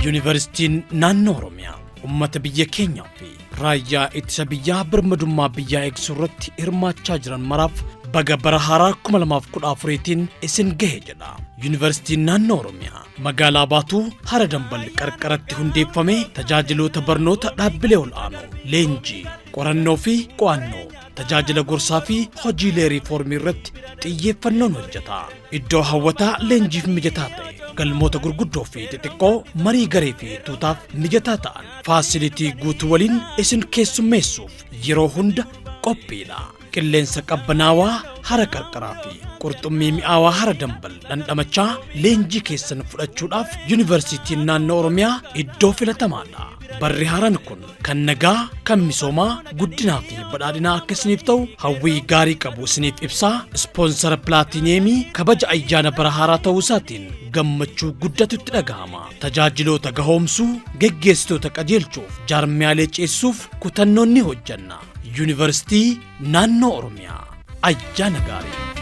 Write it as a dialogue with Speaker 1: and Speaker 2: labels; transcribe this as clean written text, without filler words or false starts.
Speaker 1: Yuunivarsiitiin Naannoo Oromiyaa uummata biyya keenyaa fi raayyaa ittisa biyyaa birmadummaa biyyaa eegsisuu irratti hirmaachaa jiran maraaf baga bara haaraa 2014tiin isin gahe jedha. Yuunivarsiitiin Naannoo Oromiyaa magaalaa Baatuu Hara Dambal qarqaratti hundeeffamee tajaajiloota barnoota dhaabbilee ol'aanoo, leenjii, qorannoo fi qo'annoo, tajaajila gorsaa fi hojiilee riifoormii irratti xiyyeeffannoon hojjeta. Iddoo hawwataa leenjiif mijataa ta'e, galmoota gurguddoo fi xixiqqoo marii garee fi tuutaaf mijataa ta'an faasilitii guutuu waliin isin keessummeessuuf yeroo hunda qophiidha. Qilleensa qabbanaawaa hara qarqaraa fi qurxummii mi'aawaa Hara Dambal dhandhamachaa leenjii keessan fudhachuudhaaf Yuunivarsiitiin Naannoo Oromiyaa iddoo filatamaadha. Barri haaraan kun kan nagaa, kan misoomaa, guddinaa fi badhaadhinaa akka isiniif ta'u hawwii gaarii qabu isiniif ibsaa, ispoonsara pilaatineemii kabaja ayyaana bara haaraa ta'uu isaatiin gammachuu guddatu itti dhagahama. Tajaajiloota gahoomsuu, geggeessitoota qajeelchuuf, jaarmiyaalee ceesisuuf kutannoon ni hojjanna. Yuunivarsiitii Naannoo Oromiyaa, ayyaana gaarii.